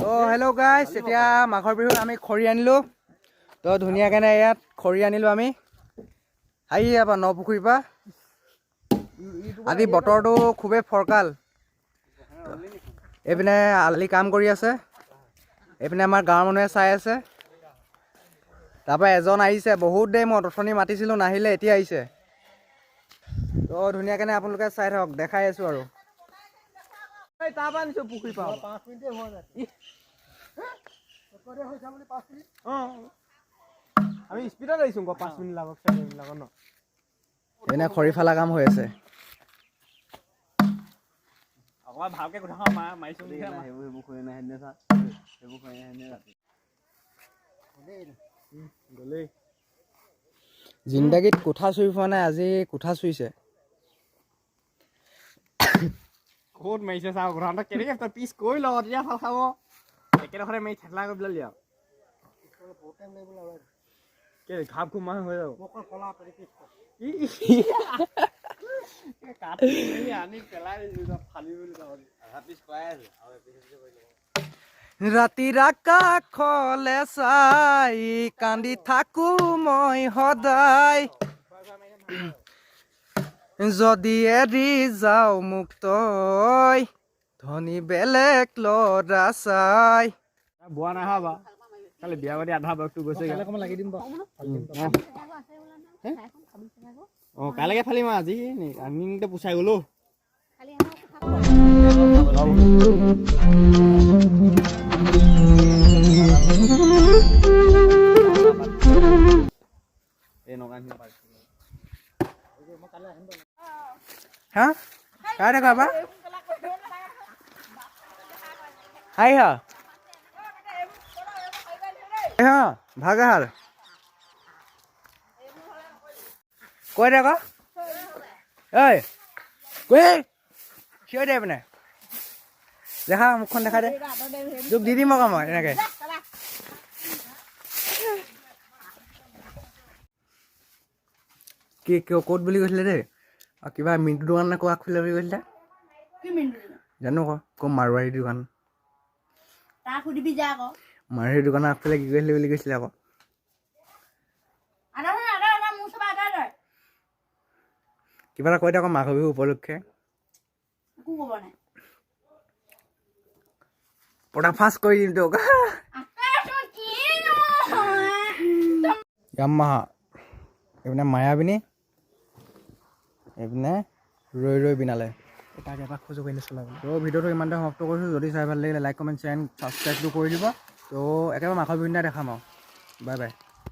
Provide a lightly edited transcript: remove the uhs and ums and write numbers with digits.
তো হেল্ল' গাইছ, এতিয়া মাঘৰ বিহুত আমি খৰি আনিলোঁ। তো ধুনীয়াকৈ ইয়াত খৰি আনিলোঁ আমি ইয়াৰ পৰা নপুখুৰীৰ পৰা। আজি বতৰটো খুবেই ফৰকাল। এইপিনে আলি কাম কৰি আছে, এইপিনে আমাৰ গাঁৱৰ মানুহে চাই আছে। তাৰপৰা এজন আহিছে, বহুত দেৰি মই অথনি মাতিছিলোঁ, নাহিলে, এতিয়া আহিছে। তো ধুনীয়াকৈ আপোনালোকে চাই থাকক, দেখাই আছোঁ আৰু। তাৰপৰা আনিছো পুখুৰী পৰা। 5 মিনিটে হোৱা নাই। 5 মিনিট। অঁ, আমি স্পীডত আহিছোঁ আকৌ, 5 মিনিট লাগক, 4 মিনিট লাগক ন। এনে খৰি ফালা কাম হৈ আছে। অকণমান ভালকে কথা খাওঁ মাৰিছোঁ। সেইবোৰ খৰি নাই সেইদিনা চা, সেইবোৰ খৰি নাই সেইদিনা ৰাতি। গ'লেই। জিন্দাগীত কোঠা চুই পোৱা নাই, আজি কোঠা চুইছে। ক'ত মাৰিছে চাওঁ কথা কেনেকৈ। তই পিছ কৰি ল, তেতিয়া ভাল খাব। একেডোখৰতে মাৰি থেতলা কৰি পেলালি আৰু কেলে ঘাপ ঘুম হৈ যাব। অকল ফলা পিছ। কাটি মেলি আনি পেলাই দিছোঁ, ফালি বুলি। আধা পিচ কৰাই আছে আৰু এপিচ এপিচ কৰি ল'ব। ৰাতিৰ আকাশলে চাই কান্দি থাকো মই সদায়, যদি এৰি যাওঁ মোক তই ধনী বেলেগ ল'ৰা চাই। বোৱা নাই হোৱা বাৰু, কালি বিয়া পাতি আধা বয়সটো গৈছে। অকণমান লাগি দিম বাৰু। অঁ, কাইলৈকে ফালিম আৰু। আজি আনিতে পুচাই গ'লো। এই নগাখিনি পাইছোঁ। হা কাই দেখা বা হাই হা হা ভাগাহাৰ কৈ দে আকৌ। ঐ কৈ থিয় দে মানে, দেখা মুখখন দেখা দে, তোক দি দিম আকৌ মই এনেকে। কি ক'ত বুলি কৈছিলে দেই? আৰু কিবা মিণ্টু দোকান নে ক'ত খুলিলে বুলি কৈছিলে জানো আকৌ, ক'ত মাৰোৱাৰী দোকান। তাক সুধিবি যা আকৌ। মাৰোৱাৰী দোকানৰ আগফালে কি কৰিছিলে বুলি কৈছিলে আকৌ। আদা আদা আদা মোৰ চব আদা আদা। কিবা এটা কৈ দে আকৌ মাঘৰ বিহু উপলক্ষে। একো ক'ব নাই। পটাফাচ কৰি দিম তোক। কিনো। য়ামাহা এইপিনে মায়াবিনী, এইপিনে ৰৈ ৰৈ বিনালে। তাক এবাৰ খোজো এনে চলাবলৈ। তো ভিডিঅ'টো ইমানতে সমাপ্ত কৰিছোঁ। যদি চাই ভাল লাগিলে লাইক, কমেণ্ট, শ্বেয়াৰ, ছাবস্ক্ৰাইবটো কৰি দিব। তো একেবাৰে মাঘৰ বিহু দিনা দেখাম আৰু। Bye bye.